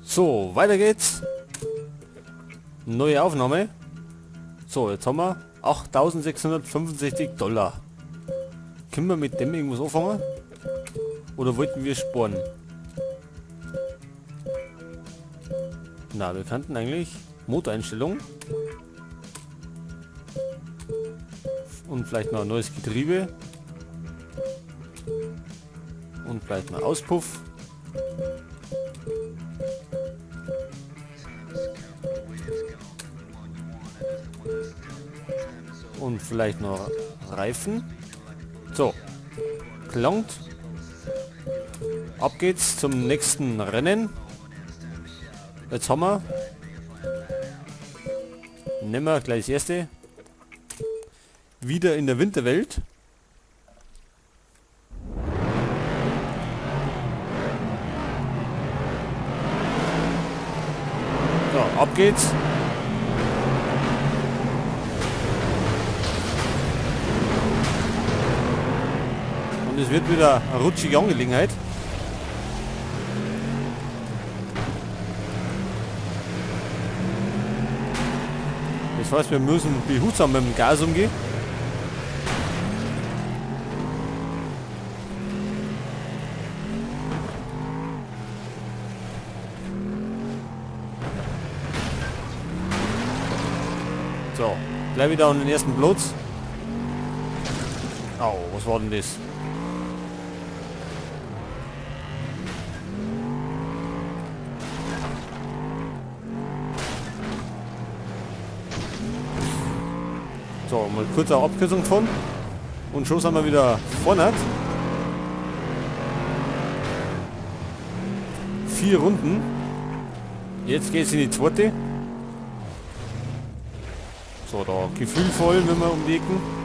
So, weiter geht's. Neue Aufnahme. So, jetzt haben wir 8.665 Dollar. Können wir mit dem irgendwas anfangen? Oder wollten wir sparen? Na, wir könnten eigentlich Motoreinstellung und vielleicht noch ein neues Getriebe und vielleicht noch Auspuff. Und vielleicht noch Reifen. So, gelangt. Ab geht's zum nächsten Rennen. Jetzt haben wir, nehmen wir gleich das erste. Wieder in der Winterwelt. So, ab geht's. Und es wird wieder eine rutschige Angelegenheit. Das heißt, wir müssen behutsam mit dem Gas umgehen. So, gleich wieder an den ersten Platz. Au, was war denn das? So, mal kurz eine Abkürzung von und schon sind wir wieder vorne. 4 Runden. Jetzt geht's in die zweite. So, da gefühlvoll, wenn wir um die Ecken.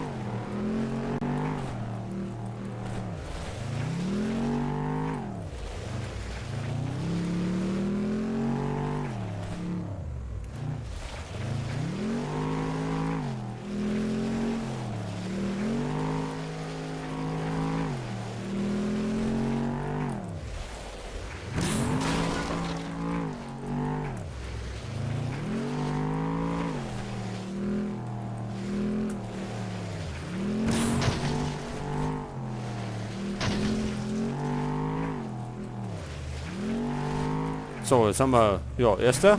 So, jetzt haben wir, ja, erster.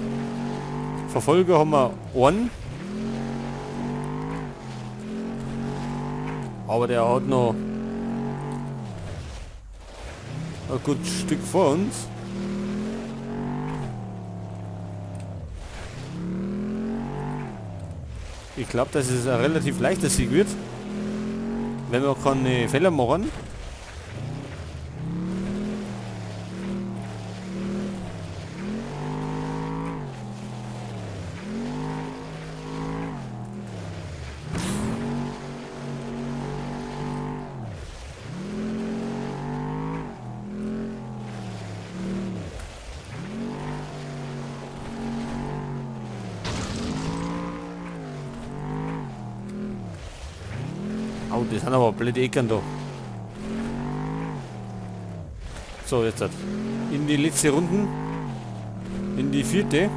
Verfolger haben wir einen. Aber der hat noch ein gutes Stück vor uns. Ich glaub, dass es ein relativ leichter Sieg wird, wenn wir keine Fehler machen. Oh, das sind aber blöde Ecken da. So, jetzt halt. In die letzte Runden. In die vierte.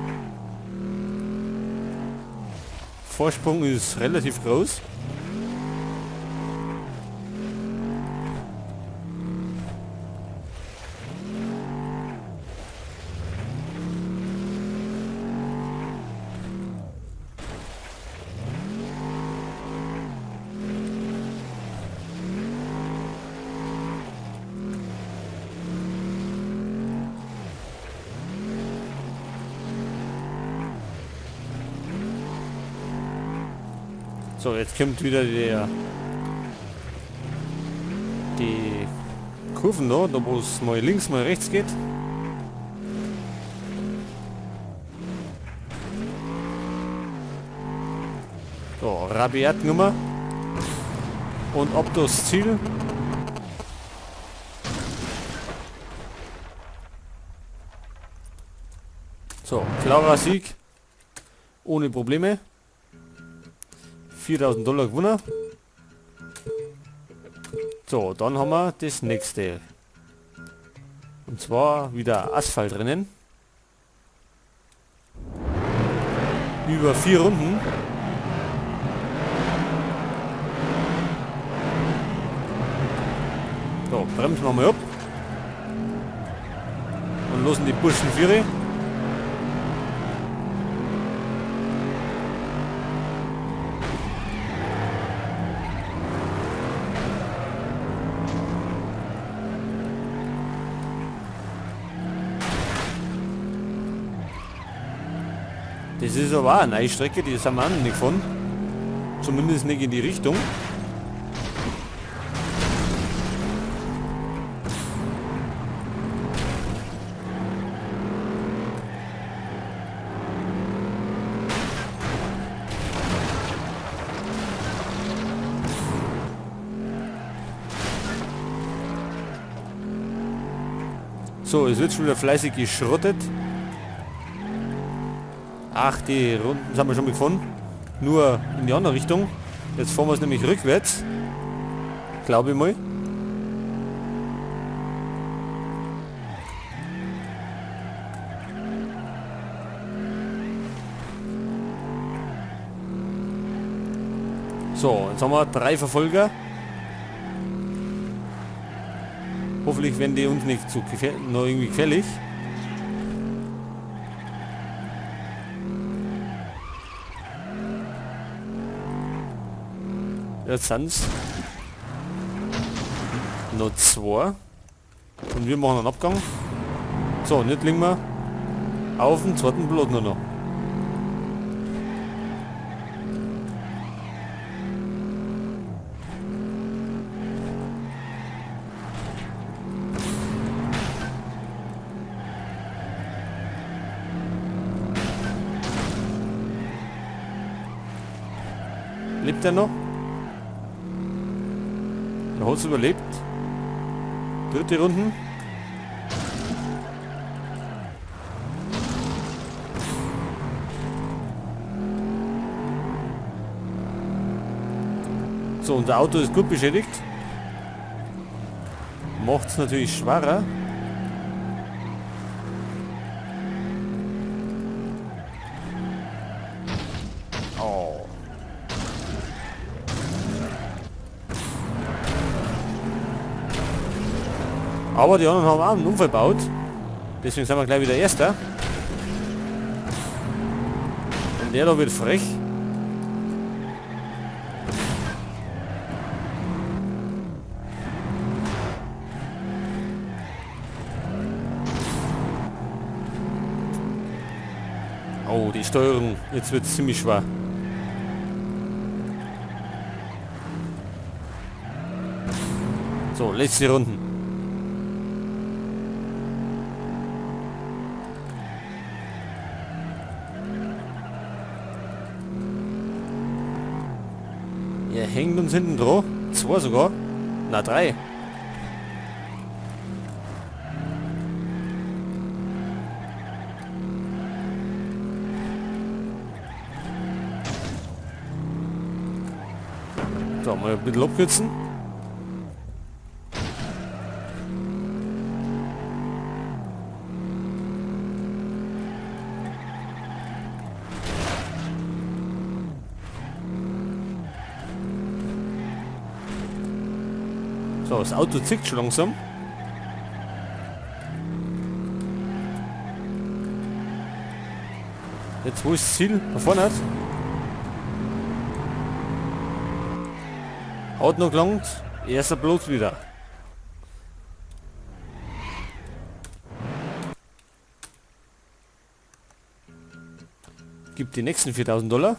Vorsprung ist relativ groß. So, jetzt kommt wieder die Kurven da, da wo es mal links, mal rechts geht. So, rabiat Nummer. Und ab das Ziel. So, klarer Sieg. Ohne Probleme. 4.000 Dollar gewonnen. So, dann haben wir das nächste. Und zwar wieder Asphaltrennen. Über 4 Runden. So, bremsen wir mal ab. Und losen die Burschen Viere. Das ist aber auch eine neue Strecke, die sind wir auch noch nicht gefahren. Zumindest nicht in die Richtung. So, es wird schon wieder fleißig geschrottet. Ach, die Runden sind wir schon gefahren. Nur in die andere Richtung. Jetzt fahren wir es nämlich rückwärts. Glaube ich mal. So, jetzt haben wir 3 Verfolger. Hoffentlich werden die uns nicht zu noch irgendwie gefährlich. Jetzt sind's noch 2. Und wir machen einen Abgang. So, und jetzt liegen wir auf dem zweiten Platz nur noch. Lebt er noch? Der hat's überlebt. Dritte Runden. So, unser Auto ist gut beschädigt. Macht's natürlich schwerer. Oh. Aber die anderen haben auch einen Unfall gebaut. Deswegen sind wir gleich wieder Erster. Und der da wird frech. Oh, die Steuerung. Jetzt wird's ziemlich schwer. So, letzte Runden. Er hängt uns hinten dran. 2 sogar. Na, 3. So, mal ein bisschen abkürzen. So, das Auto zickt schon langsam. Jetzt, wo ist das Ziel? Da vorne hat. Hat noch gelangt. Erster Platz wieder. Gibt die nächsten 4.000 Dollar.